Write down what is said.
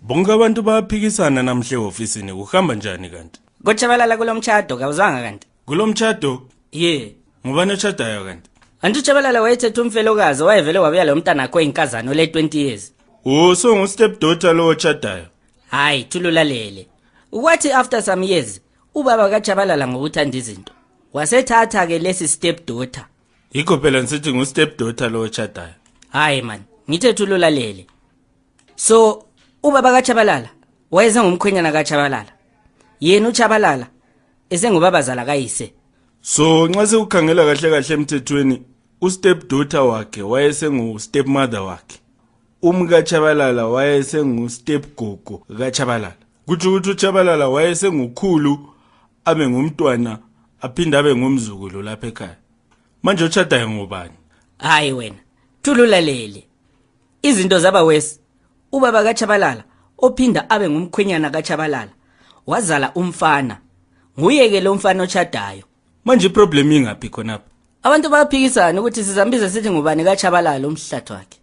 Bonke abantu bayaphikisana namhle ofisini uhamba njani kanti? Kochabalala kulomchado kawuzanga kanti? Kulomchado? Ye. Ngubani ochadayo kanti? Antuchabalala wayethethe umfelokazi wayevele wabuya lo mntana akho inkazana ole 20 years. So ngu step daughter lo ochadayo. Hayi thululalele. Ukwathi after some years ubaba kaChabalala ngokuthanda izinto wasethatha ke lesi step daughter. Yikho phela nsithi ngu step daughter lo ochadayo. Hayi man, ngithe thululalele. So ubaba kaChabalala wayesengumkhwenyana kaChabalala. Yena uChabalala esengubabazala kayise. So nxa sekukhangela kahle kahle emthethweni step daughter wakhe wayesengu step mother wakhe. UmkaChabalala wayesengu step gogo kaChabalala. Kuthi ukuthi uChabalala wayesengukhulu abe ngumntwana aphinda abe ngumzukulu lapha ekhaya. Manje uchadayo ngubani? Hayi wena, thululalele. Izinto zaba wesi. Ubaba kaChabalala ophinda abe ngumkhwenyana kaChabalala wazala umfana. Nguye ke lo mfana ochadayo. Manje iproblem ingaphi khonapha? Abantu bayaphikisana ukuthi sizambiza sithi ngubani kaChabalala umhlatho wakhe.